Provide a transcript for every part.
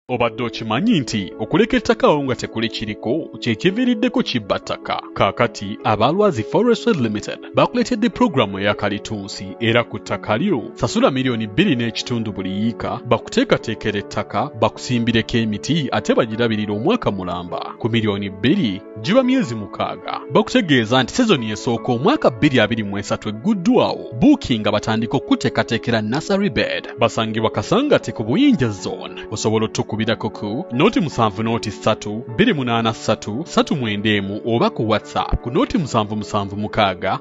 Obadde okimanyi nti okuleka ettaka awo nga tekuli kiriko kye kiviiriddeko kibba ttaka? Kaakati aba Lwazi Forestry Limited bakuleetedde pulogulaamu eya kalitunsi era ku ttaka lyo sasula miliyoni bbiri n'ekitundu buli yiika bakuteekateekera ettaka bakusimbireko emiti ate bagirabirire omwaka mulamba. Ku miliyoni bbiri giba myezi mukaaga. Bakutegeeza nti sizoni esooka omwaka 2023 egguddwawo. Buukinga batandike okukuteekateekera nursery bed. Basangibwa Kasangati ku Buyinja Zone. Osobola otukubirako ku 0 7 0 3 283 391 oba ku WhatsApp ku 077 691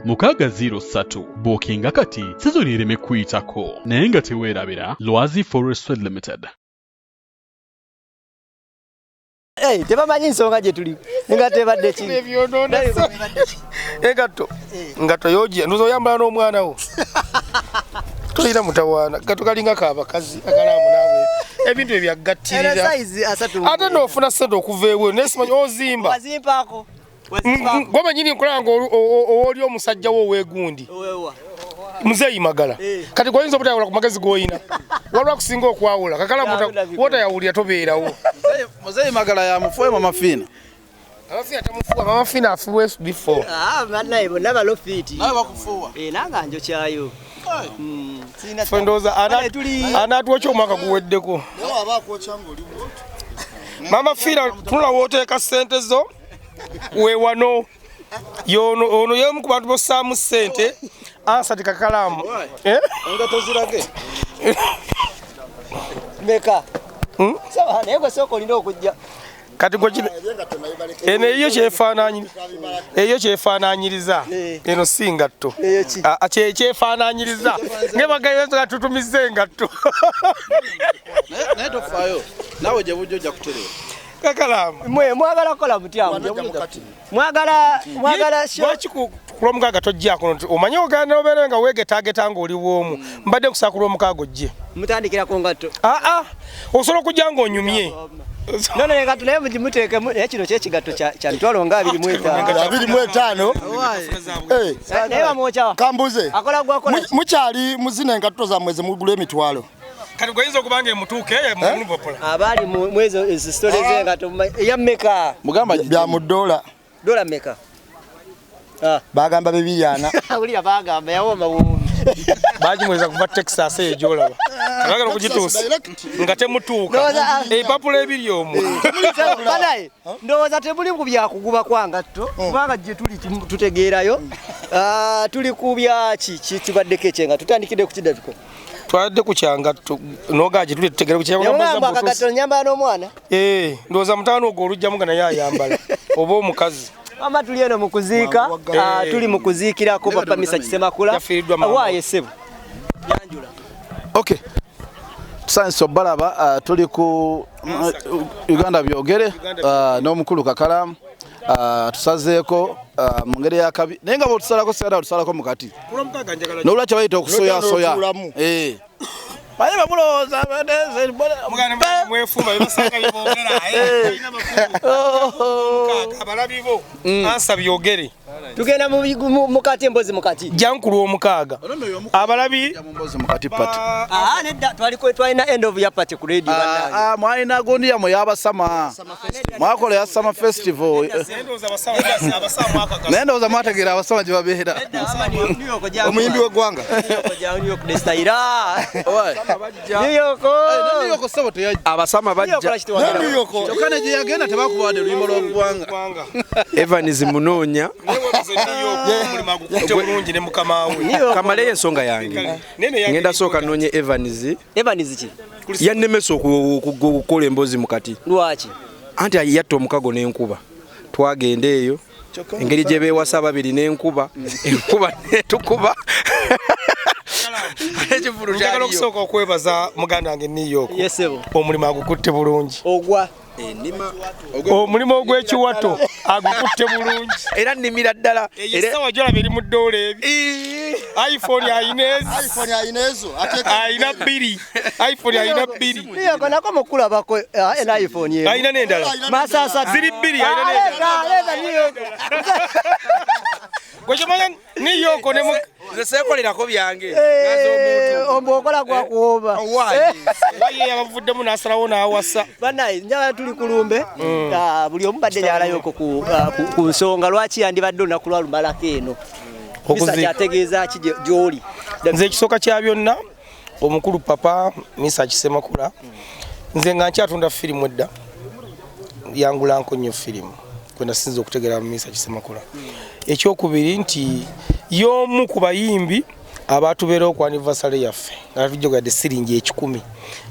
603. Buukinga kati sizoni ereme kuyitako. Naye nga teweerabira Lwazi Forestry Limited. Hey, tebamanyi nsonga gye tuli nga tebadde ki. Engatto ngatto yogi ndoza oyambala n'omwana wo tolina mutawaana. Gatto kalinga kabakazi akalaamu naawe ebintu Era ebyaggattirira size 30. Ate noofuna ssente okuva ebweru naye simanyi ozimba. Wazimpaako. Wazimpaako. Gwe manyini nkulaba nga owooli omusajja wo oweegundi. Owewa. Muzeeyi Magala. Kati gwoyinza obutayawula ku magezi g'oyina waliwo akusinga okwawula kakalamu. Yawula bikulu. Wotayawulira tobeerawo. Muzeeyi Magala yamufuwe Mama Fiina. Mama Fiina tamufuwa. Mama Fiina afuwe before. Ah, bannaye bonna balofiti. Nawe bakufuuwa. Eh, nange njokyayo. Sirina. Ffe ndowooza Bale, tuli anaatwokya omwaka guweddeko. Nawe aba akwokya ng'oli bwoti. Mama Fiina tunula wooteeka ssente zo weewano yono ono yemu ku bantu bossaamu ssente ansati kakalaamu. Eh? Engatto zirage. Meka. Sawa, naye gwe sooka olina okujja. Kati gwe kino Ebyengatto nayo baleke. Eno eyo kyefaananyiriza. Eh. Eno si ngatto. Eyo ki? Ah, ah, kyefaananyiriza ngebagayo tutumiza engatto. Naye tofaayo naawe gye bujja ojja kutereera. Kakalaamu. Mwe mwagala kukola mutya? Wanajja mukati. Mwagala show. Lwaki ku lwomukaaga tojjako nti omanye ogenda obeere nga weegetaageta ng'oli bwomu mbadde nkusaba ku lwomukaaga ojje. Mutandikira ku ngatto. Aa, osobola okujja ng'onyumye. No, engatto naye mugimuteekemu naye kino kyekigatto kya mitwalo nga 25. 25. Eh, Naye bamwokyawa. Kambuze. Akola gwakola ki? Mukyali muzina engatto zammwe ze mugula emitwalo. Kati gweyinza okuba nga emutuuka eyo mulupopola. Abaali mu ezo ezo sitole z'engatto eya mmeka? Mugamba. Bya mu ddoola. Dola mmeka? Ah. Bagamba 240. Awulira bagamba yawooma buwoomi. Bagimuweza kuva Texas eyo gyolaba abagala okugituusa nga temutuuka. Ebipapula ebiri omwo. Banaye ndowooza temuli ku byakuguba kwa ngatto kubanga gye tuli tutegeerayo. Ah, tuli ku byaki kibaddeko ekyenga tutandikidde ku kiddabiko. Twadde ku kyangatto nogaa gye tuli tutegere ku. Yamugamba akagatto nyambala n'omwana. Eh, ndowooza mutaano ogwo olugjamu nga naye ayambala oba omukazi. Mama tuli eno mu kuziika. Ah, tuli mu kuziikirako Papa Misa Kisemakula. Yafiiriddwa maama. Waaye ssebo yanjula. Okay, tusanyuse obalaba. Tuli ku Uganda Byogere n'omukulu Kakalamu. Tusazeeko mu ngeri yakabi naye nga bwotusalako sigala tusalako mukati nolwakyo bayita okusoyasoya. N'otuulamu. Eh. Baye bamulowooza. Mwefumba bebasanga byeboogera abalabi bo ansa byogere. Tugenda mukati embozi mukati. Jankulu omukaaga abalabi. Mumbozi mukati pati. Ah, nedda twaliko twalina end of year party ku radio bannange. Ah, mwalina gundi yamwe yabasama mwakola ya summer festival. Naye ndowooza mwategeera abasama gye babeera. Omuyimbi w'eggwanga. New York Destaira. New York. New York sebo teyajja. Abasama bajja. Ne New York. Kyokka ne gye yagenda tebakubawadde luyimba lw'oggwanga. Evans munoonya. Omulimu agukutte bulungi ne mukama we. Kamaleyo ensonga yange ngenda sooka noonye Evans. Evans ki? Yannemesa okukola emboozi mukati. Lwaki? Anti yatta omukago n'enkuba twagenda eyo engeri gye beewasa babiri n'enkuba enkuba netukuba ekivulu. Njagala okusooka okwebaza muganda wange New York. Yes sebo. Omulimu agukutte bulungi. Ogwa. Omulimu ogw'ekiwato agukutte bulungi. Era nnimira ddala. Eyo essaawa gyolaba eri mu ddoola ebi iPhone ayina ezi. iPhone ayina ezo. Ateeka Ayina bbiri iPhone, ayina bbiri. New York nako mukulabako ena iPhone ye. Ayina n'endala. Masasa. Ziri bbiri ayina n'endala. Leta, leta New York. Gwe kyomanya New York ne Nze seekolerako byange ngaza omuntu Ombu okola gwa kuwoba. Ye yabavuddemu n'asalawo n'awasa. Banaye njagala tuli kulumbe. Buli omu badde njalayoko ku nsonga lwaki yandibadde olunaku lwa lumalako eno. Misa kyategeeza ki gy'oli? Nze ekisooka kya byonna omukulu papa Misa Kisemakula, nze nga nkyatunda firimu edda, yangulanko nnyo firimu kwe nasinza okutegeera Misa Kisemakula. Ekyokubiri nti y'omu ku bayimbi abatubeerawo ku anniversary yaffe nga tujjogadde siringi 100,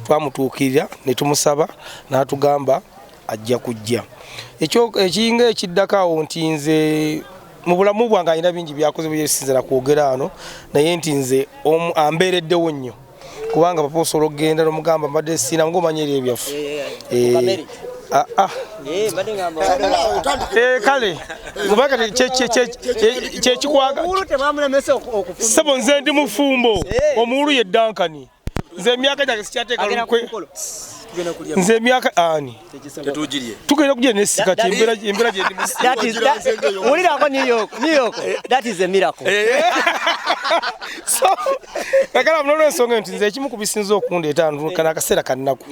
twamutuukirira ne tumusaba n'atugamba ajja kujja. Ekiyinga ekiddako awo nti nze mu bulamu bwange alina bingi byakoze byesinzira kwogera ano, naye nti nze ambeereddewo nnyo kubanga papa osobola okugenda n'omugamba mbadde siina ng'omanyi eri ebyaffe. Kale kubanga kyekikwaga ssebo nze ndi mufumbo, omuwulu ye Duncan. Nze emyaka gyange sikyateeka lukwe. Nze emyaka ani tugenda kulya nesika ti embeera gye ndi musiba. Wulirako New York, New York, that is a miracle. So kakala n'olwensonga nti nze ekimu ku bisinza okundeeta kana akaseera kannaku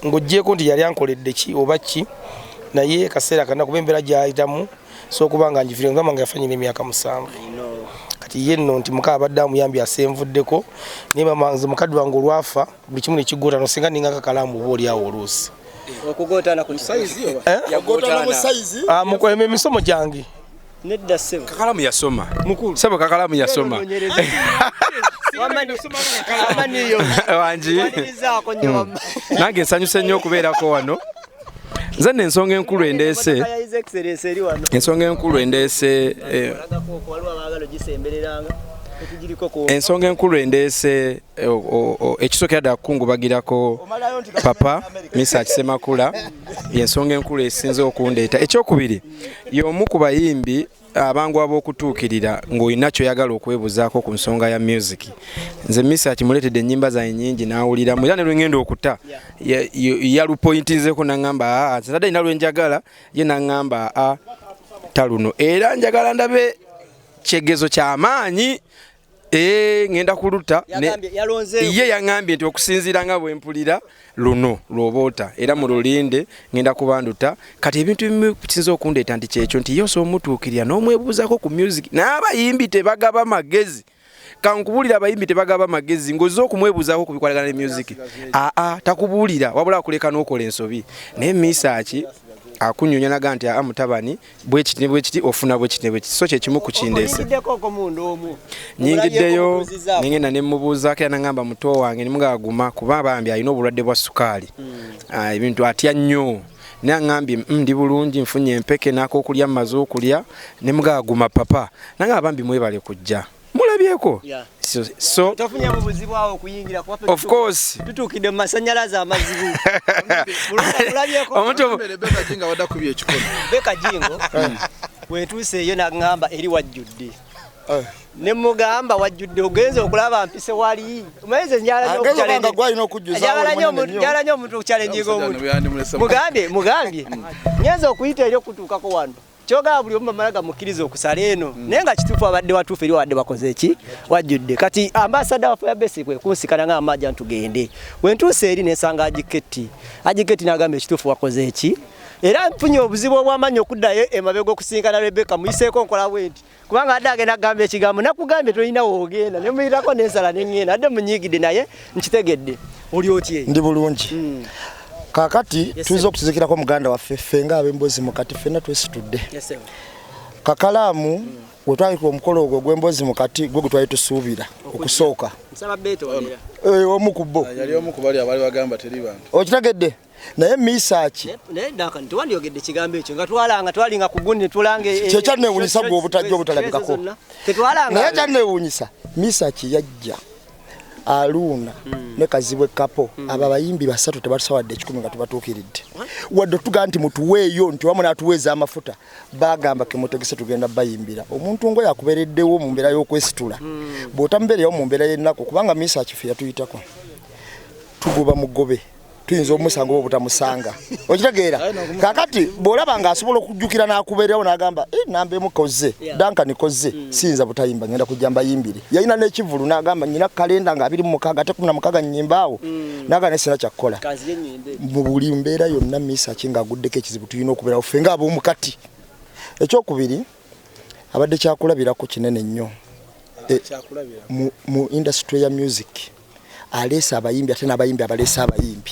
ng'oggyeeko nti yali ankoledde ki oba ki, naye akaseera kannaku kuba embeera gy'ayitamu so okuba nga ngifiire ngamba nga yafa nyina emyaka 7. Kati ye nno nti muka abadde amuyambye asenvuddeko, naye mama nze mukadde wange olwafa buli kimu ne kigootana, singa ninga kakalaamu oba oli awo oluusi. Okugootana ku size oba? Okugootana mu size? Emisomo gyange. Nedda ssebo. Kakalamu yasoma. Ssebo kakalamu yasoma. Wangi. Nange nsanyuse nnyo okubeerako wano. Nze nno ensonga enkulu endeese. Ensonga enkulu endeese. Ensonga enkulu endeese ekisookera ddala kukungubagirako papa Misa Kisemakula, y'ensonga enkulu esinze okundeeta. Ekyokubiri, y'omu ku bayimbi abangu ab'okutuukirira ng'olina ky'oyagala okwebuzaako ku nsonga ya music. Nze Misa kimuleetedde ennyimba zange nnyingi n'awuliramu, era ne lwe ngenda okuta yalupointinzeeko n'aŋŋamba nze nadde nina lwe njagala, ye n'aŋŋamba taluno, era njagala ndabe kyegezo ky'amaanyi. Ngenda kuluta ye yaŋŋambye nti okusinziira nga bwe mpulira luno lw'oboota era mu lulinde ngenda kubanduta. Kati ebintu ebimu kisinza okundeeta nti kyekyo nti ye osobola omutuukirira n'omwebuuzaako ku music, n'abayimbi tebagaba magezi. Kankubuulira abayimbi tebagaba magezi ng'ozze okumwebuuzaako ku bikwatagana ne music. Takubuulira wabula akuleka n'okola ensobi. Naye Misaki akunyonya naga nti mutabani bwekiti ne bwekiti ofuna bwekiti ne bwekiti. So kyekimu ku kindeese. Nyingiddeyo nengenda ne mmubuuzaako era n'aŋŋamba muto wange ne mugaguma kuba bambi alina obulwadde bwa sukaali. Ebintu atya nnyo. Naye aŋŋambye ndi bulungi nfunye empeke n'ak'okulya mmaze okulya ne mugaguma papa. N'aŋŋamba bambi mwebale kujja. Mulabyeko? So tofunye buzibu awo okuyingira kuba of course tutuukidde mu masannyalaze amazibu. Omuntu Beka Jingo abadde akubye ekikono. Beka Jingo wetuuse eyo n'aŋŋamba eri wajjudde. Ne mugamba wajjudde ogenze okulaba mpise wali. Omanyi njala nnyo omuntu okuchallenginga omuntu. Mugambye ngenze okuyita eri okutuukako wano. Kyogaba buli omu bamala gamukkiriza okusala eno. Naye nga kituufu abadde watuufu eri wadde bakoze ki? Wajjudde. Kati ambassador wa Fire Base kwe kunsikana nga amaja ntugende. We ntuuse eri ne nsanga Agiketti. Agiketti n'agamba ekituufu wakoze ki? Era nfunye obuzibu obw'amaanyi okuddayo emabega okusinkana Rebecca muyiseeko nkola bwe nti. Kubanga adde agenda kugamba ekigambo nakugambye tolina w'ogenda ne muyitako n'ensala ne ŋŋenda adde munyiigidde naye nkitegedde. Oli otye? Ndi bulungi. Kakati tuyinza okutuzikirako muganda waffe ffe ng'ab'emboozi mukati ffenna twesitudde. Kakalaamu we twalika omukolo ogwo ogw'emboozi mukati gwe gwe twali tusuubira okusooka. Omu ku bo. Yali omu ku bali abaali bagamba teri bantu. Okitegedde? Naye Misaki. Naye Duncan tewandiyogedde ekigambo ekyo nga twalanga twalinga ku gundi ne tulanga Kye kyanneewuunyisa gwe obutajja obutalabikako. Tetwalanga. Naye kyanneewuunyisa Misaki yajja Aluna ne Kazibwe Kapo abo abayimbi basatu tebatusawadde 10 nga tubatuukiridde. Wadde tugamba nti mutuweeyo nti wamu n'atuweeza amafuta bagamba ke mutegese tugenda bayimbira. Omuntu ngo yakubeereddewo mu mbeera y'okwesitula bw'otamubeerewo mu mbeera y'ennaku kubanga Misaki ffe yatuyitako tugoba mugobe. Tuyinza omusanga oba obutamusanga. Okitegeera? Kakati bw'olaba ng'asobola okujjukira n'akubeerawo n'agamba, "Eh, namba emu kozze, Duncan kozze, siyinza butayimba, ngenda kujja mbayimbire." Yalina n'ekivvulu n'agamba nnyina kalenda nga 26 ate 16 nnyimbaawo. N'agamba naye sirina kyakukola. Mu buli mbeera yonna Misaki ng'aguddeko ekizibu tulina okubeerawo ffe ng'ab'omukati. Ekyokubiri, abadde kyakulabirako kinene nnyo. Mu industry ya music aleese abayimbi ate n'abayimbi abaleese abayimbi.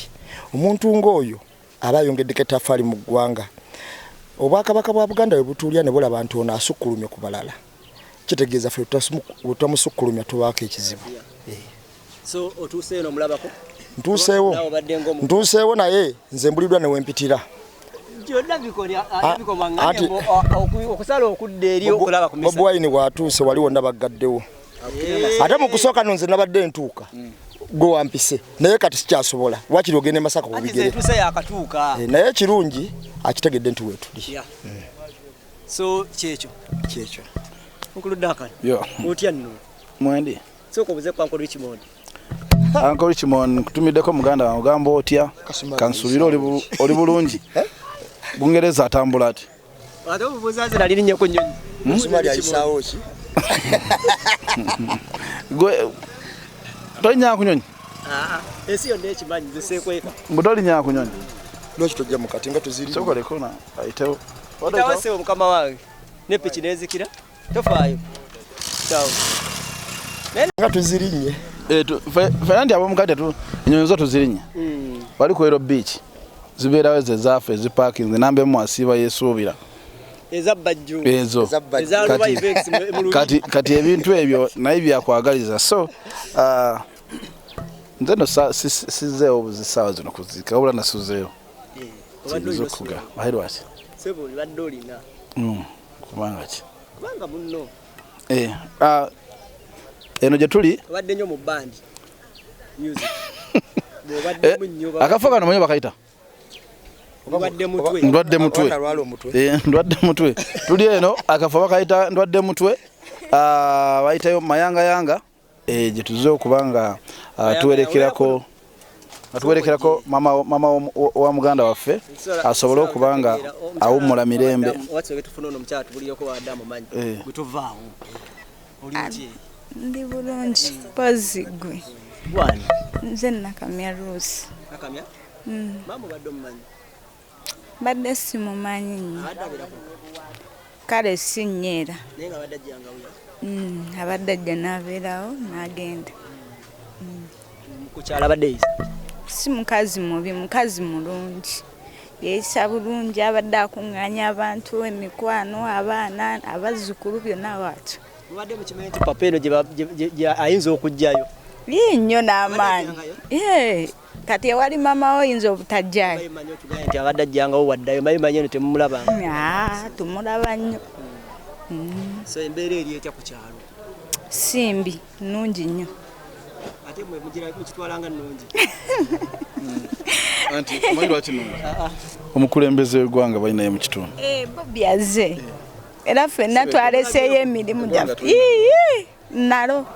Omuntu ng'oyo aba ayongeddeko ettaffaali mu ggwanga. Obwakabaka bwa Buganda bwe butuulira ne bulaba nti ono asukkulumye ku balala, kitegeeza ffe bwe tutamusukkulumya tubaako ekizibu. So otuuseeyo n'omulabako? Ntuuseewo. Ntuuseewo naye nze mbuliddwa ne wempitira. Byonna bikoma okusala okudda eri okulaba ku misa. Bobi Wine bw'atuuse wali wonna baggaddewo. Ate mu kusooka nno nze nabadde ntuuka. Gwe wampise naye kati sikyasobola, wakiri ogenda e Masaka ku bigere. Naye ekirungi akitegedde nti weetuli. So kyekyo. Kyekyo. Mukulu Duncan. Otya nno? Mwendi. Sooka obuze ku Uncle Richmond. Uncle Richmond nkutumiddeko muganda wange ogamba otya? Kansuubire oli bulungi. Bungereza atambula ati? Ate obubuuza nze nali linnya ku nnyonyi. Musumali ayisaawo ki? Gwe tolinnya ku nnyonyi? Ensi yonna ekimanyi nze seekweka. Mbu tolinnya ku nnyonyi? Lwaki tojja mu kati nga tuziri? Sooka oleke ono ayitewo. Oyitawo ssebo mukama wange. Ne piki n'ezikira. Tofaayo. Ciao. Nga tuzirinnye. Ffe nti ab'omukati ennyonyi zo tuzirinnya. Wali ku Aero Beach. Zibeerawo ezo ezaafe ezipaakinze namba emu asiiba yeesuubira. Ezabbajjo. Ezo. Kati ebintu ebyo naye byakwagaliza. So nze no sizzeewo buzisaawa zino kuziika wabula nasuzeewo. Okuga. Ayi lwaki? Ssebo obadde olina. Kubanga ki? Kubanga munno. Eno gye tuli. Obadde nnyo mu bandi. Music. Akafo kano manyi bakayita? Ndwadde mutwe. Ndwadde mutwe. Ndwadde mutwe. Tuli eno akafo bakayita ndwadde mutwe. Bayitayo mayanga yanga. Gye tuzze okuba nga tuwerekerako mama wa muganda waffe asobole okuba nga awummula mirembe. Ndi bulungi mpozi gwe. Nze Nakamya Rose. Mbadde simumanyi nnyo. Kale si nnyo era. Abadde ajja n'abeerawo n'agenda. Si mukazi mubi, mukazi mulungi. Yeeyisa bulungi, abadde akuŋŋaanya abantu, emikwano, abaana, abazzukulu byonna bw'atyo. Mubadde mukimanyi nti papa eno ayinza okujjayo? Yee nnyo n'amaanyi. Kati ewali maama wo oyinza obutajjayo. Nti abadde ajjangawo waddayo, mbamanyi eno temumulabanga. Tumulaba nnyo. So embeera eri etya ku kyalo? Si mbi, nnungi nnyo. Ate mwe mukitwalanga nnungi? Anti omanyi lwaki nnungi? Omukulembeze w'eggwanga balinaye mu kitundu. Bobi azze. Era ffenna twaleseeyo emirimu gyaffe. Nalo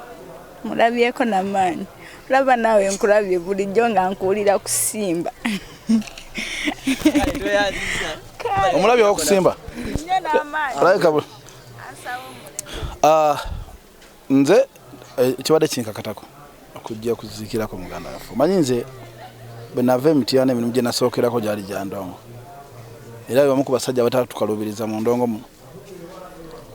mulabyeko n'amaanyi. Olaba naawe nkulabye bulijjo nga nkuwulira kusimba. Omulabye okusimba? Nze kibadde kinkakatako okujja kuziikirako muganda waffe. Omanyi nze bwe nava Emityana emirimu gye nasookerako gyali gya ndongo. Era be bamu ku basajja abatatukaluubiriza mu ndongo muno.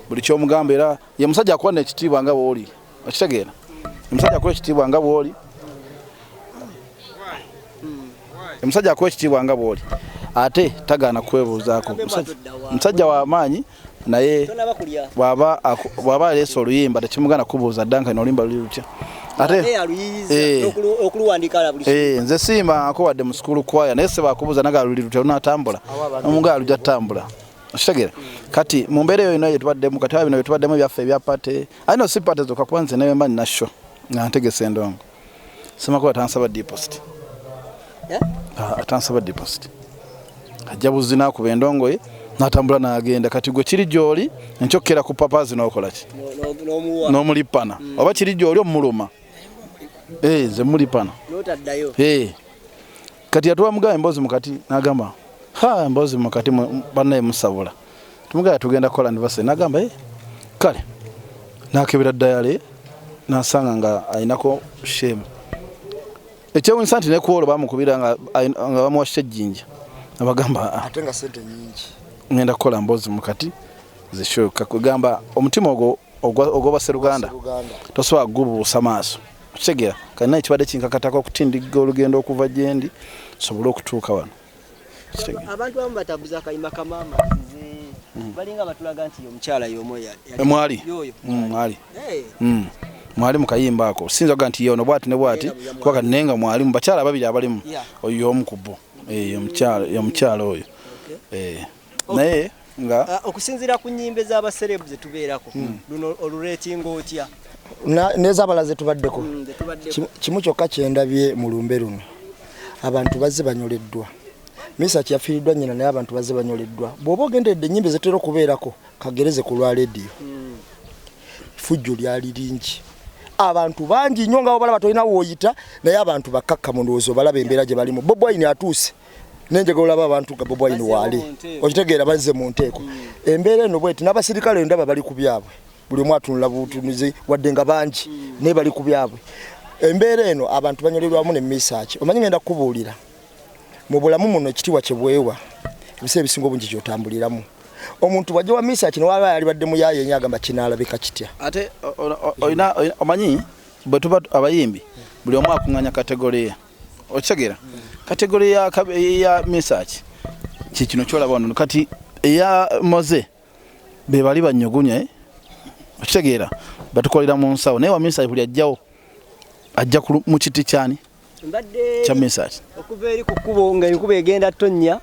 Buli ky'omugamba era ye musajja akuwa n'ekitiibwa nga bw'oli. Okitegeera? Omusajja akuwa ekitiibwa nga bw'oli. Omusajja akuwa ekitiibwa nga bw'oli. Ate tagaana kwebuuzaako. Musajja wa maanyi naye bw'aba aleese oluyimba tekimugana kubuuza Duncan oluyimba luli lutya. Ate nze simba nkowadde mu school choir naye sebakubuuza naga luli lutya lunatambula. Omugaala lujja ttambula. Okitegeera? Kati mu mbeera eyo yonna gye tubaddemu kati bino bye tubaddemu ebyaffe ebya party, aye no si party zokka kuba nze ne mba nina show nga ntegese endongo. Ssemakula tansaba deposit. Atansaba deposit. Ajja buzzi n'akuba endongo ye n'atambula n'agenda. Kati gwe kiri gy'oli enkyokera ku papazi n'okola ki? N'omulipana. Oba kiri gy'oli omuluma. Nze mulipana. Kati yatuwa mugaye Mbozi Mukati n'agamba ha Mbozi Mukati bannaye musabula. Tumugaye tugenda kukola anniversary n'agamba kale n'akebera diary n'asanga nga ayinako shame. Ekyewuunyisa nti ne ku olwo bamukubira nga bamuwa ejjinja abagamba ate nga sente nnyingi ngenda kukola Mbozi Mukati zishoka kugamba omutima ogwo ogwa Sseruganda tosobola kugubuusa maaso. Okitegeera kati naye kibadde kinkakatako okutindigga olugendo okuva gye ndi sobole okutuuka wano. Abantu abamu batabuza akayima ka maama balinga batulaga nti omukyala y'omu mwali mwali mwali mu kayimba ako sinza kuga nti yono bwati ne bwati kuba kati naye nga mwali mu bakyala ababiri abalimu oyo omu ku bo omukyala oyo naye nga okusinziira ku nnyimbe z'abaserebu ze tubeerako luno olureetinga otya n'ezabala ze tubaddeko kimu kyokka kyendabye mu lumbe luno abantu bazze banyoleddwa. Misaki yafiiriddwa nnyina naye abantu bazze banyoleddwa. Bw'oba ogenderedde ennyimbe zetera okubeerako kagereze ku lwa leediyo fujjo lyali lingi abantu bangi nnyo nga obalaba tolina w'oyita naye abantu bakkakkamu ndowooza obalaba embeera gye balimu. Bobi Wine atuuse nenjagala olaba abantu nga Bobi Wine waali okitegeera bazze mu nteeko. Embeera eno bweti n'abasirikale ndaba bali ku byabwe buli omu atunula butunuzi wadde nga bangi naye bali ku byabwe. Embeera eno abantu banyolerwamu ne Misaki. Omanyi ngenda kukubuulira mu bulamu muno ekitiibwa kye bwewa ebiseera ebisinga obungi ky'otambuliramu. Omuntu bw'ajja wa Misaki newaba yalibadde muyaaye ennyo agamba kinaalabika kitya. Ate olina omanyi bwe tuba abayimbi buli omu akuŋŋaanya kategori ye. Okitegeera kategori ya Misaki ki kino ky'olaba wano kati eya Moze be bali bannyugunya okitegeera batukolera mu nsawo naye wa Misaki buli ajjawo ajja mu kiti kyani kya Misaki. Okuva eri ku kkubo nga enkuba egenda tonnya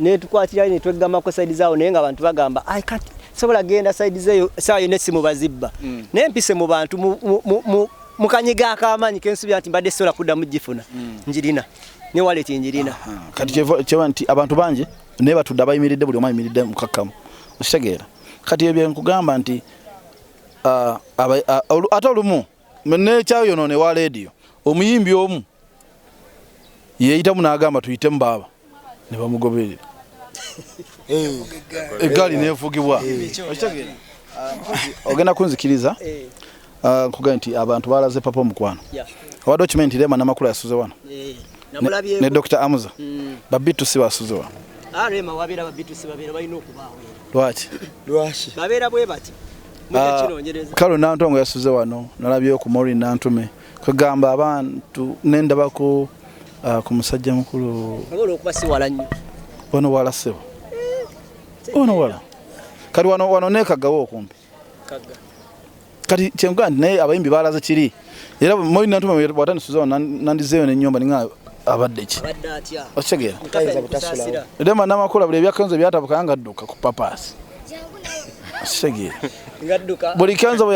netukwatirayo ne tweggamako sayidi zaawo naye nga abantu bagamba ai kati sobola genda sayidi zeeyo essaawa yonna essimu bazibba naye mpise mu bantu mu kanyiga ak'amaanyi kensuubira nti mbadde sobola kuddamu gifuna njirina ne wallet njirina. Kati kyeva nti abantu bangi naye batudde abayimiridde buli omu ayimiridde mukakkamu okitegeera. Kati ebyo nkugamba nti ate olumu nekyayonoona ewa leediyo omuyimbi omu yeeyitamu n'agamba tuyitemu baaba ne bamugoberera eggaali neevugibwa. Okitegeera ogenda kunzikiriza nkugambye nti abantu balaze papa omukwano. Obadde okimanyi nti Rema Namakula yasuze wano ne Dr. Amuza ba B2C basuze wano. Rema wabeera ba B2C babeera balina okubaawo. Lwaki? Lwaki? Babeera bwe bati. Kalo Nantongo yasuze wano nalabyeyo ku Maureen Nantume kwegamba abantu nendabako ku musajja mukulu olwokuba si wala nnyo wano wala ssebo ono wala kati wano wano nekagawo okumpi kati kyenkuga nti naye abayimbi balaze kiri era Maureen Nantume bw'atandisuze wano nandizeeyo n'ennyumba ninga abadde ki okitegeera. Rema Namakula buli ebyakenzo byatabuka nga adduka ku papaasi okitegeera. Buli Kenzo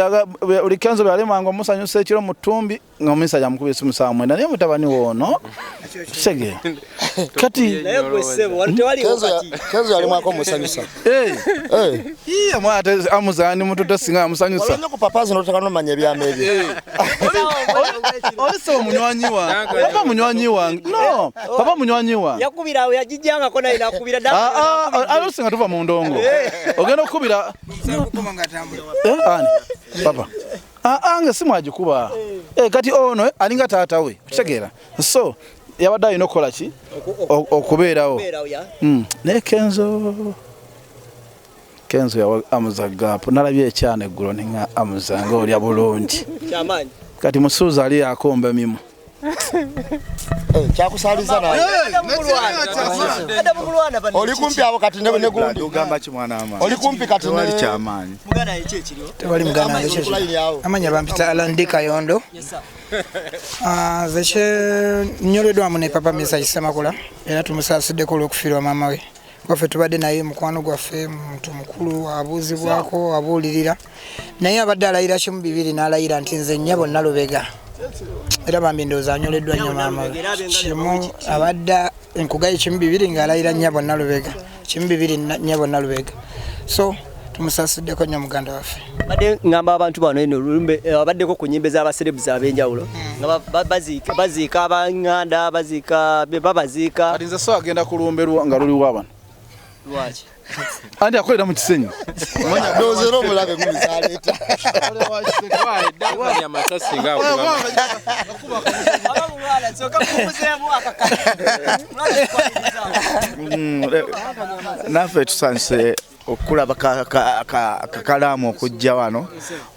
bwe yalemanga omusanyusa ekiro mu ttumbi nga omusajja amukubira essimu ssaawa 9 naye mutabani woono okitegeera. Kati Kenzo yalemwako omusanyusa. Ate Amuza ndi muto singa amusanyusa. Olwo ku papazi n'otaka n'omanya ebyama ebyo. Oli si omunywanyi wange. Papa munywanyi wange. No, papa munywanyi wange. Yakubira awo yagijjangako naye nakubira. Ate singa tuva mu ndongo. Ogenda okukubira ani? Papa. Nga simu agikuba. Kati ono alinga taata we. Okitegeera. So yabadde alina okukola ki? Okubeerawo. Naye Kenzo yawa Amuza gap nalabye ekyana eggulo ninga Amuza ng'olya bulungi. Kati Musuuza ali akomba emimu. Kyakusaaliza naye. Oli kumpi awo kati ne gundi. Ogamba ki mwana w'amaanyi? Oli kumpi kati ne Tewali kyamaanyi. Tewali muganda wange kiki. Amanya bampita Alan D Kayondo. Nze kye nnyoleddwamu ne Papa Mesach Ssemakula era tumusaasiddeko olw'okufiirwa maama we. Waffe tubadde naye mukwano gwaffe muntu mukulu abuuzibwako abuulirira naye abadde alayira kimu bibiri n'alayira nti nze nnyabo Nalubega era bambi ndowooza anyoleddwa nnyo maama we. Kimu abadde enkugayi kimu bibiri ng'alayira nnyabo Nalubega kimu bibiri nnyabo Nalubega so tumusaasiddeko nnyo muganda waffe. Badde ngamba abantu bano eno olumbe abaddeko ku nnyimbe z'abaserebuzi ab'enjawulo. Nga baziika abanganda, baziika babaziika. Kati nze so agenda kulumberwa nga luli wabano. Lwaki? Andi akolera mu Kisenyi. Ndowooza era omulabe gumuzaleeta. Naffe tusanyuse okulaba kakalaamu okujja wano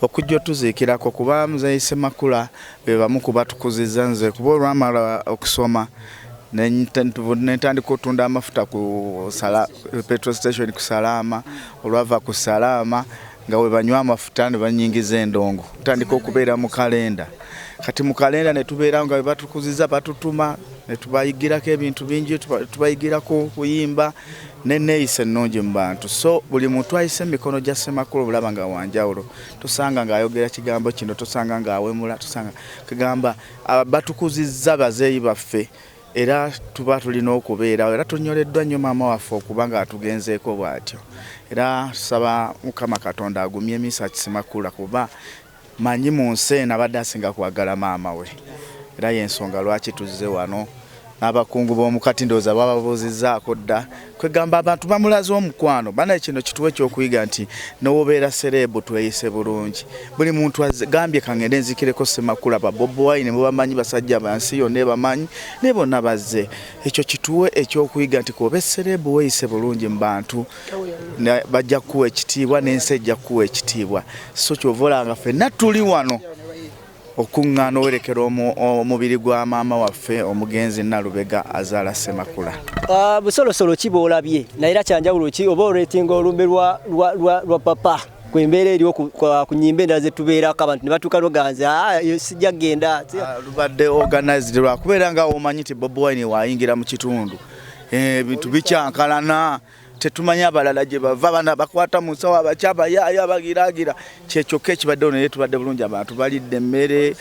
okujja otuziikirako kuba Muzeeyi Ssemakula be bamu ku batukuzizza nze kuba olwamala okusoma nentandika otunda amafuta ku petrol station ku Salaama, olwava ku Salaama nga we banywa amafuta ne banyingiza endongo tutandika okubeera mu kalenda. Kati mu kalenda ne tubeera nga we batukuziza batutuma ne tubayigirako ebintu bingi, tubayigirako okuyimba n'enneeyisa ennungi mu bantu. So buli muntu ayise emikono gya Ssemakula obulaba nga wanjawulo, tosanga ng'ayogera kigambo kino, tosanga ng'awemula, tosanga kigamba batukuzizza bazeeyi baffe era tuba tulina okubeera era tunyoleddwa nnyo maama waffe okuba nga atugenzeeko bw'atyo. Era tusaba Mukama Katonda agumye Mesach Ssemakula kuba manyi mu nsi eno abadde asinga kwagala maama we, era y'ensonga lwaki tuzze wano n'abakungu b'omukati ndowooza bababuuzizzaako dda. Kwegamba abantu bamulaze omukwano bana, kino kituwe ekyokuyiga nti n'owobeera sereebu tweyise bulungi. Buli muntu agambye kangende nzikireko Ssemakula, ba Bobi Wine mubamanyi, basajja bansi yonna ebamanyi ne bonna bazze. Ekyo kituwe ekyokuyiga nti k'obe sereebu weeyise bulungi mu bantu bajja kukuwa ekitiibwa n'ensi ejja kukuwa ekitiibwa. So ky'ova olaba nga ffenna tuli wano okuŋŋaana owerekera omubiri gwa maama waffe omugenzi Nalubega azaala Ssemakula. Busolosolo ki bw'olabye naye era kyanjawulo ki oba oleetinga olumbe lwa papa ku embeera eriwo ku nnyimba endala ze tubeerako abantu ne batuuka n'oganze sijja kugenda. Lubadde organized lwakubeera nga omanyi nti Bobi Wine waayingira mu kitundu ebintu bikyankalana, tetumanyi abalala gye bava, bana bakwata mu nsawo abakyabayaayo abagiraagira. Kyekyokka ekibaddewo naye tubadde bulungi, abantu balidde emmere,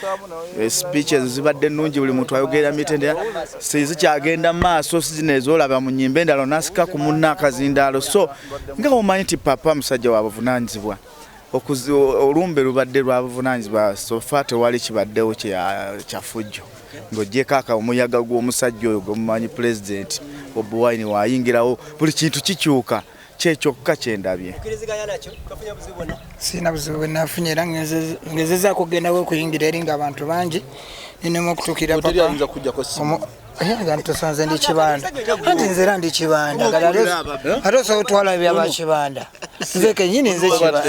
speeches zibadde nnungi, buli muntu ayogera mitendera, sizikyagenda mu maaso sizino ezoolaba mu nnyimba endala onasika ku munna akazindaalo. So nga omanyi nti papa musajja wa buvunaanyizibwa, olumbe lubadde lwa buvunaanyizibwa, so far tewali kibaddewo kya ffujjo ng'oggyeko aka omuyaga gw'omusajja oyo gwemumanyi pulezidenti Bobi Wine waayingirawo buli kintu kikyuka. Kyekyokka kyendabye. Sirina buzibu bwe nafunye era ngezezaako okugendawo okuyingira eri ng'abantu bangi ninemu okutuukirira papa. Nga ntusanze ndi Kibanda, anti nze era ndi Kibanda, ate osobola otwala ebyaba Kibanda, nze kennyini nze Kibanda.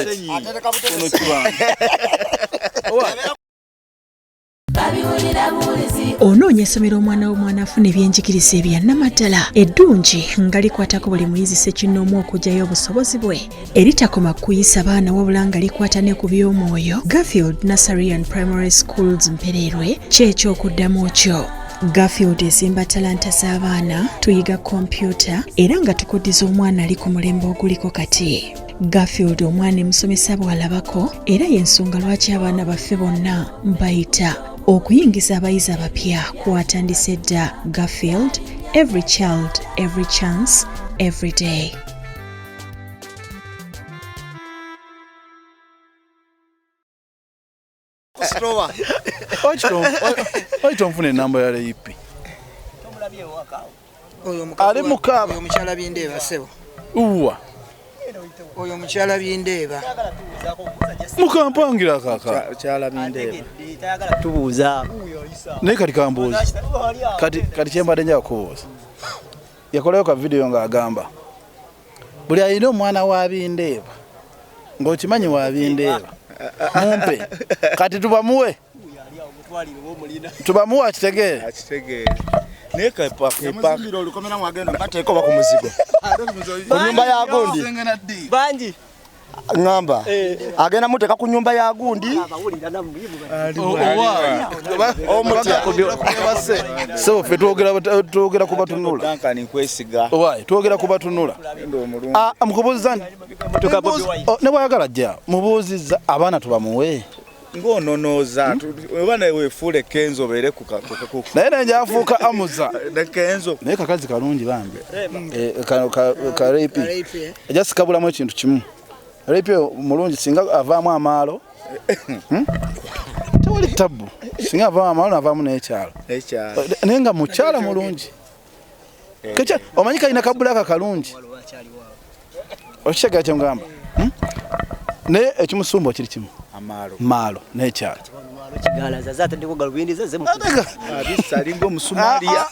Onoonya essomero omwana w'omwana afuna ebyenjigiriza ebyannamaddala eddungi nga likwatako buli muyizi ssekinnoomu okuggyayo obusobozi bwe, eritakoma kuyisa baana wabula nga likwata ne ku by'omwoyo. Garfield Nursery and Primary Schools Mpereerwe kyekyokuddamu kyo. Garfield ezimba talanta z'abaana, tuyiga kompyuta era nga tukuddiza omwana ali ku mulembe oguliko kati. Garfield omwana emusomesa bw'alabako era y'ensonga lwaki abaana baffe bonna bayita okuyingiza abayizi abapya kwatandise dda. Garfield, every child, every chance, every day. Oyita onfuna enamba ya Leipi. Ali mukaaba. Oyo mukyala Bindeeba ssebo. Uwa. Oyo mukyala Bindeeba. Mukampangira kaka. Mukyala Bindeeba. Tubuuza. Naye kati kambuuza. Kati kyembadde nja kubuuza. Yakolayo ka video ng'agamba buli alina omwana wa Bindeeba ng'okimanyi wa Bindeeba mumpe kati tubamuwe tubamuwe akitegeere. Naye Yamuzimbira olukomera mwagenda bateeka oba ku muzigo ku nyumba ya gundi bangi ngamba agenda muteeka ku nyumba ya gundi So ffe twogera ku batunula. Twogera ku batunula. Mukubuuziza ne bw'ayagala ajja mubuuzizza abaana tubamuwe. Ng'ononooza oba naye weefuule Kenzo obeere ku naye naye njafuuka Amuza ne Kenzo. Naye kakazi kalungi bambi ka Reipi ajja sikabulamu ekintu kimu. Reipi mulungi singa avaamu amaalo. Tewali tabu. Singa avaamu amaalo navaamu n'ekyalo. Naye nga mukyala mulungi. Omanyi kalina kabulaka kalungi. Okitegeera kye ngamba? Naye ekimusumba kiri kimu. Maalo n'ekyalo. Alinga omusumaaliya.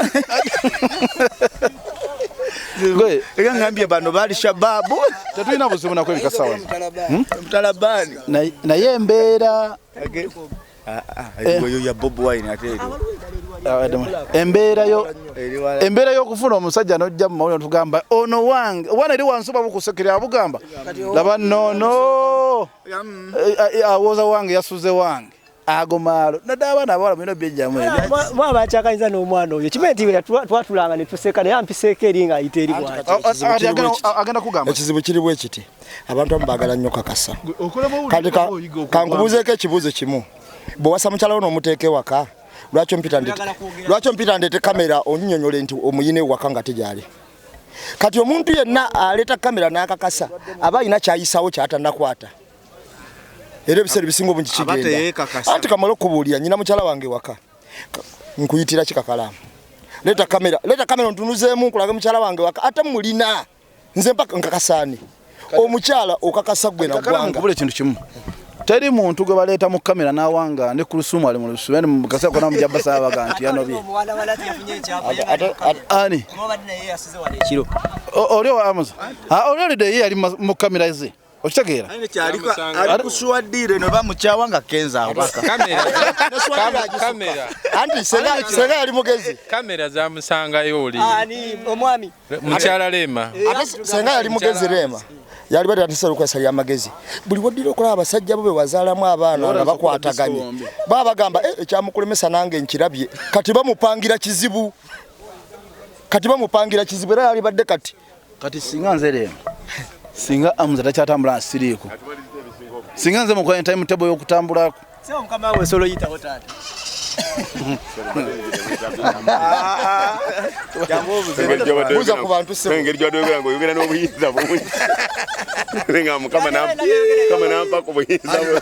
Era ngambye bano bali shababu. Tetulina buzibu nako ebikasawa. Mutalabani. Naye embeera oyo ya Bobi Wine ate eri. Embeera y'okufuna omusajja n'ojja mu mawulire tugamba ono wange wana eri wansi babukusekera abugamba laba nno awoza wange yasuze wange ago maalo naddala abaana abawala mulina obyejjamu ebyo. Mwaba akyakanyiza n'omwana oyo kimanyi nti twatulanga ne tuseka naye ampiseeko eri ng'ayita eri bw'ati. Agenda kugamba ekizibu kiri bwe kiti abantu abamu baagala nnyo kakasa. Kati kankubuuzeeko ekibuuzo kimu, bw'owasa mukyala wo n'omuteeka ewaka lwaki ompita ndeete kamera onnyonnyole nti omuyina ewaka nga tegyali? Kati omuntu yenna aleeta kamera n'akakasa aba alina ky'ayisawo ky'atannakwata. Era ebiseera ebisinga obungi kigenda. Anti kamala okubuulira nnyina mukyala wange ewaka nkuyitira ki kakalaamu? Leeta kamera ontunuzeemu nkulage mukyala wange ewaka ate mulina nze mpaka nkakasaani. Omukyala okakasa gwe na ggwanga. Nkubule ekintu kimu. Teri muntu gwe baleeta mu kamera n'awanga ne Kulusumu ali mu lususu mu kaseera konna mujja basaba baga nti yanobye. Ani? Oli wa Amuza. Oli alidde ye yali mu kamera ze. Okitegeera? Ali kusuwaddiire ne bamukyawa nga Kenzo abaka. Kamera. Anti senga yali mugezi. Kamera zamusangayo oli. Ani omwami. Mukyala Rema. Ate senga yali mugezi Rema. Yali badde atisa okusalira amagezi. Buli waddira okulaba abasajja bo be wazaalamu abaana nga bakwataganye. Baba bagamba ekyamukulemesa nange nkirabye. Kati bamupangira kizibu. Era yali badde kati. Kati singa nze Rema. Singa Amuza takyatambula nsiriiko. Singa nze mukola time table y'okutambulako. Sebo mukama we solo yitawo taata. Buuza ku bantu sebo. Engeri gy'oyogera ng'oyogera n'obuyinza bungi. Nga Mukama nampa ku buyinza bwe.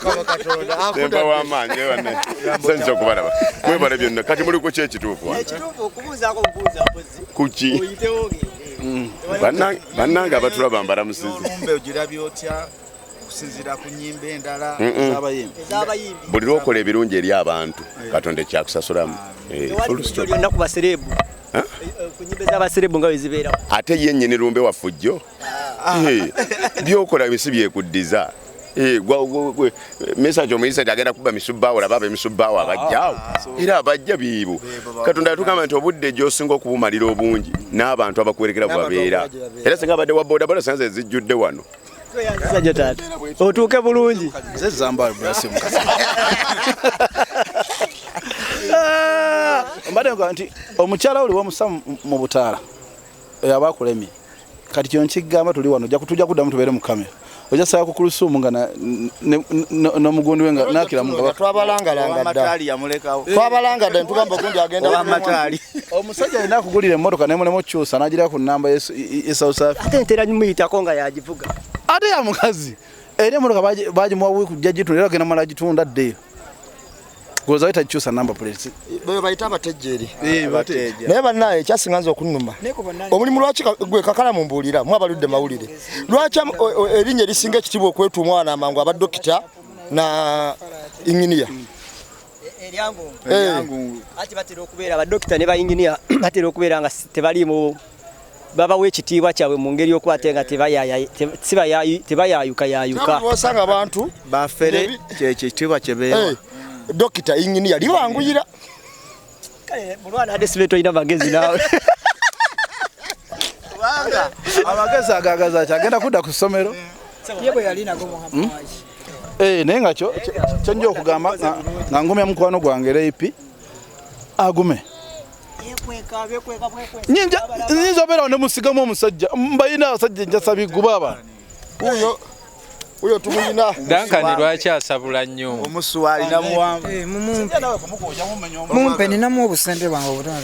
Nempa w'amaanyi banne. Nsanyuse okubalaba. Mwebale byonna. Kati muli ku ki ekituufu wano? Ekituufu okubuuzaako bubuuza mpozi. Ku ki? Oyitewo ogende. Bannange abatulaba mbalamusizi. Olumbe ogirabye otya okusinziira ku nnyimba endala ez'abayimbi? Buli lw'okola ebirungi eri abantu Katonda ekyakusasulamu. Lyonna ku basereebu. Ku nnyimba ez'abasereebu nga bwe zibeerawo. Ate ye nnyini lumbe wa ffujjo. By'okola si byekuddiza. Message omuyisa nti agenda kuba misubbaawo olaba ab'emisubbaawo abajjaawo era abajja biibo. Katonda yatugamba nti obudde gy'osinga okubumalira obungi n'abantu abakuwerekera bwe babeera. Era singa abadde wa bodaboda singa ze zijjudde wano. Tweyanziza nnyo taata. Otuuke bulungi. Nze Zamba Blessing Mukasa. Mbadde nkola nti omukyala oli wamusa mu butaala aba akulemye. Kati kyo nkigamba tuli wano tujja kuddamu tubeere mu kamera. Ojja saba ku Kulusumu nga n'omugundi we nga nakira mu gabaka. Twabalangalanga dda. Twabalanga dda ntugamba ogundi agenda Owamataali. Omusajja alina akugulira emmotoka ne mulema okukyusa n'agira ku nnamba ye South Africa. Ate ntera muyitako nga yagivuga. Ate ya mukazi. Era emmotoka bagimuwa wiiki kujja gitunda era agenda mala agitunda addeyo. Goza itakyusa number plate. Bwe bayita abatejjeeri. Naye bannaye ekyasinga nze okunnuma. Omulimu lwaki gwe kakala mumbuulira mwabaludde mawulire. Lwaki erinnya erisinga ekitiibwa okwetuuma wano amangu aba dokita na inginiya? Eryangungu. Ati batera okubeera abadokita ne bayinginiya batera okubeera nga tebaliimu babawa ekitiibwa kyabwe mu ngeri y'okuba ate nga tebayayukayayuka. Osanga abantu bafere kyekitiibwa kye beewa. Dokita inginiya liwanguyira. Kale mulwana ate sibe tolina magezi naawe. Kubanga amagezi agagaza ki agenda kudda ku ssomero. Ye bwe yali nago Muhammad. Naye nga kyo nja okugamba nga ngumya mukwano gwange Reipi agume. Nyinza obeerawo ne musigamu omusajja mbayina abasajja njasa biguba abantu. Uyo tumuyina. Duncan lwaki asabula nnyo? Omusuwa alina muwanvu. Mumpe ninamu obusente bwange obutono.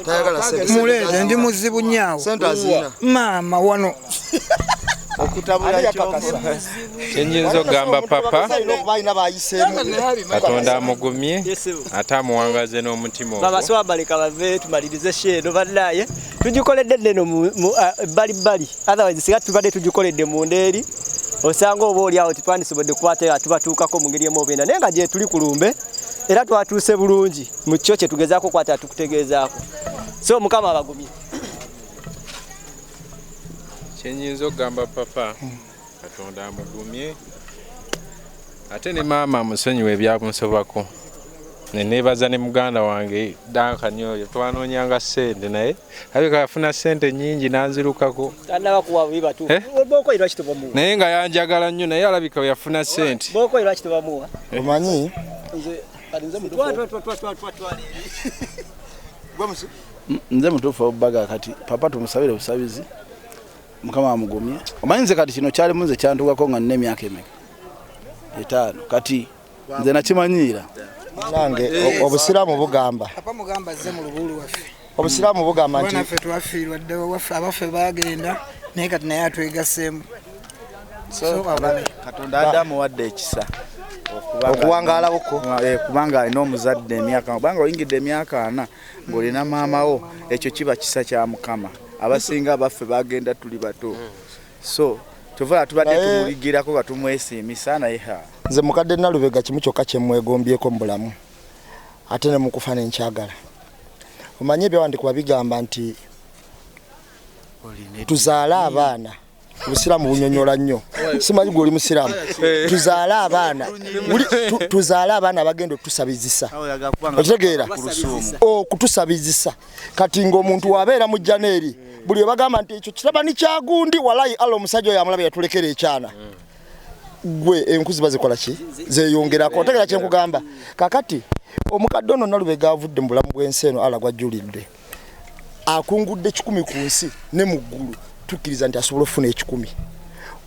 Tayagala ssente. Muleete ndi muzibu nnyo awo. Ssente azirina. Maama wano. Kyenyinza okugamba papa, Katonda amugumye ate amuwangaze n'omutima ogwo. Babaswa baleka bave tumalirize sheeno bannaye tugikoledde nneno bbali bbali, otherwise singa tubadde tugikoledde munda eri osanga oba oli awo tetwandisobodde kukwata tubatuukako mu ngeri emu oba endala, naye nga gye tuli ku lumbe era twatuuse bulungi mu kyo kye tugezaako okukwata tukutegeezaako. So Mukama abagumye. Kyenyinza okugamba papa, Katonda amugumye ate ne maama amusonyiwe ebyamusobako. Neneebaza ne muganda wange Duncan oyo, twanoonyanga ssente naye alabika yafuna ssente nnyingi n'anzirukako. Tannaba kuwa bubi batuufu. Bw'okoye lwaki tobamuwa? Naye nga yanjagala nnyo, naye alabika we yafuna ssente. Bw'okoye lwaki tobamuwa? Omanyi? Nze mutuufu obubaga kati papa tumusabire obusabizi Mukama amugumye. Omanyi nze kati kino kyalimu nze kyantuukako nga nina emyaka emeka? 5. Kati nze nakimanyiira. Nange obusiraamu bugamba. Papa mugamba azze mu lubulu waffe. Obusiraamu bugamba nti naffe twafiirwa dda waffe abaffe baagenda naye kati naye atwegaseemu. So Katonda Adamu wadde ekisa okuwangaala buko kubanga alina omuzadde emyaka, kubanga oyingidde emyaka 4 ng'olina maama wo, ekyo kiba kisa kya Mukama. Abasinga abaffe bagenda tuli bato, so tuvala tubadde tumuligirako nga tumwesiimisa naye ha. Nze mukadde Nalubega kimu kyokka kye mwegombyeko mu bulamu ate ne mukufa ne nkyagala. Omanyi ebyawandiikibwa bigamba nti tuzaale abaana. Obusiraamu bunyonyola nnyo. Simanyi gwe oli musiraamu. Tuzaale abaana. Tuzaale abaana abagenda okutusabizisa. Okitegeera? Okutusabizisa. Kati ng'omuntu wabeera mu jjana eri, buli bagamba nti ekyo kitabani kya gundi, walayi Allah omusajja oyo amulaba yatulekera ekyana. Gwe enkuzi bazikola ki? Zeeyongerako. Otegeera kye nkugamba? Kakati omukadde ono Nalubega avudde mu bulamu bw'ensi eno Allah gw'ajjulidde. Akungudde 1,000 ku nsi ne mu ggulu. Tukkiriza nti asobola okufuna 1,000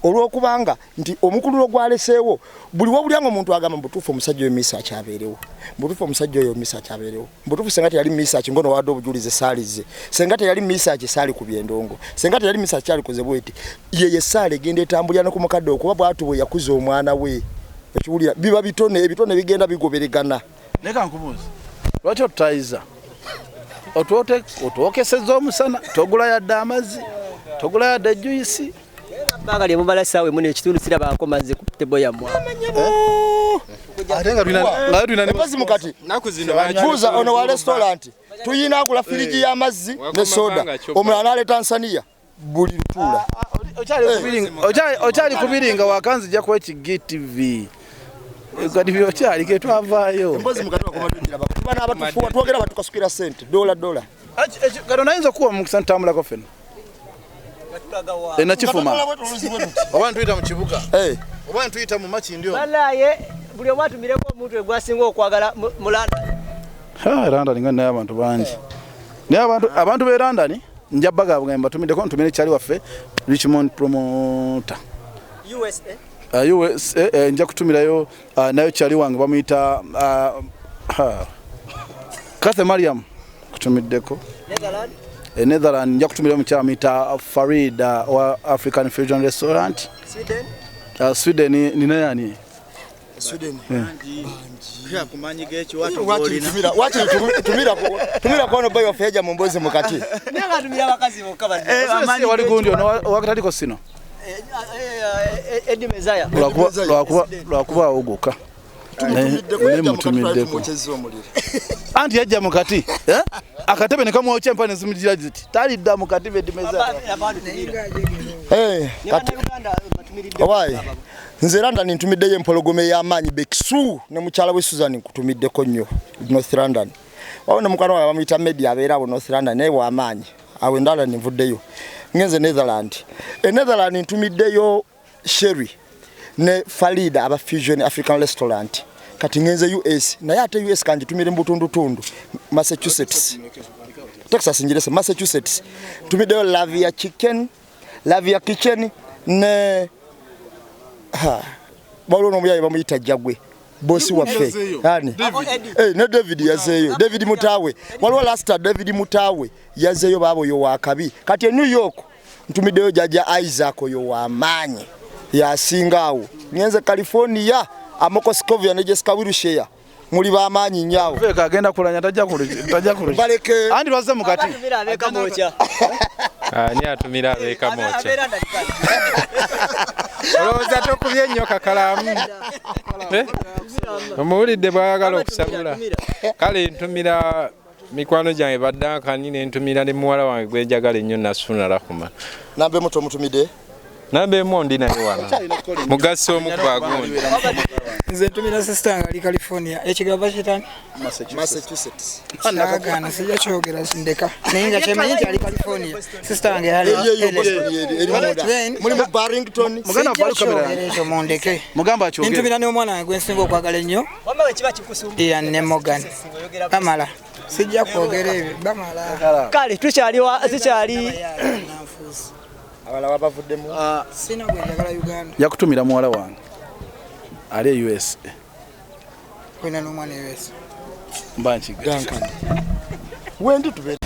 olw'okubanga nti omukululo gwaleseewo buli wobulya ng'omuntu agamba mbutuufu omusajja oyo Misa akyabeerewo, mbutuufu omusajja oyo Misa akyabeerewo, mbutuufu senga teyali Misa ki ngono wadde obujulizi saalize, senga teyali Misa ki saali ku byendongo, senga teyali Misa ki alikoze bweti. Ye ye saala egenda etambulira ne ku mukadde okuba bw'atyo bwe yakuza omwana we. Ekiwulira biba bitone, ebitone bigenda bigoberegana. Naye kankubuuze, lwaki otutayiza? Otwokesezza omusana, togula yadde amazzi, togula yadde juyisi. Ebbanga lye mumala essaawa emu n'ekitundu sirabaako mazzi ku tebo yammwe. Ate nga tulina empozi mukati. Buuza ono wa restaurant, tuyina agula firiji y'amazzi ne soda, omulala n'aleeta nsaniya buli lutuula. Okyali kubiringa wakanzija ku HGTV. Kati byokyali ke twavaayo. Empozi mukati wakoma tugiraba. Tuba n'abatufuwa twogera batukasukira ssente dola dola. Kati nayinza okuwa omukisa ntambulako ffenna. Enakifuma. Oba ntuyita mu kibuga. Oba ntuyita mu Makindye. Balaye buli omu atumireko omuntu we gwasinga okwagala mu London. Ha, London nga naye abantu bangi. Naye abantu b'e London nja bagamba mbatumiddeko ntumire kyali waffe Richmond promoter. USA. USA nja kutumirayo nayo kyali wange bamuyita Kathe Mariam kutumiddeko. Netherland. Netherland nja kutumira omukyala amuyita Farida wa African Fusion Restaurant. Sweden. Sweden nina yani? Sweden. Kumanyi g'ekiwato g'olina. Wakiri tumira kwano boy waffe yajja mu mboozi mukati. Naye nga atumira abakazi bokka banne. Wali gundi ono wakataliko sino. Eddie Mezaya. Lwakuba awogoka. Naye mutumiddeko. Anti yajja mukati. Akatebe ne kamwokya empale ne zimugira ziti. Talidda mukati Eddie Mezaya. Owaye. Nze London ntumiddeyo empologoma ey'amaanyi Bekisu ne mukyala we Susan nkutumiddeko nnyo North London. Wawo ne mukwano wange bamuyita Media abeera awo North London naye w'amaanyi. Awo endala nvuddeyo. Ngenze Netherland. E Netherland ntumiddeyo Sherry ne Farida aba Fusion African Restaurant. Kati ngenze US naye ate US kangitumire mu butundutundu Massachusetts. Texas njirese Massachusetts. Ntumiddeyo Lavia Chicken, Lavia Kitchen ne waliwo n'omuyaye bamuyita Jagwe bosi waffe ani ne David yazeeyo, David Mutawe. Waliwo lasta David Mutawe yazeeyo baabo yo wakabi. Kati e New York Ntumiddeyo jjajja Isaac oyo w'amaanyi yasinga awo. Ngenze California, Amoko Scovia ne Jessica Wilshire muli b'amaanyi nnyo awo. Feka agenda kulanya tajja tajja kulu. Baleke. Andi lwazze mukati. Abatumira ab'ekamwokya. Ani atumira ab'ekamwokya? Olowooza tokubye nnyo kakalaamu? Omuwulidde bw'ayagala okusabula. Kale ntumira mikwano gyange baddankani ne ntumira ne muwala wange gwe njagala ennyo Nasuna Rahuma. Namba emu tomutumidde? Namba emu ndi naye wano. Mugaso omu ku bagundi. Nze ntumira sister wange ali California. Ekigambo bakiyita Massachusetts. Saagaana sijja kyogera ndeka. Naye nga kyemanyi nti ali California. Sister wange yali Muli mu Barrington. Muganda Sijja wa kamera. kyogera ekyo mundeke. Mugamba akyogere. Ntumira n'omwana wange gwe nsinga okwagala ennyo. Wamma bwe kiba kikusumbuwa. Ian ne Morgan. Bamala. Sijja kwogera ebyo bamala. Kale tukyali tukyali abalala bavuddemu. Sina gwe njagala Uganda. Yakutumira muwala wange ali e USA. Olina n'omwana e USA. Mba nkiga. Duncan. Wendi tubeere.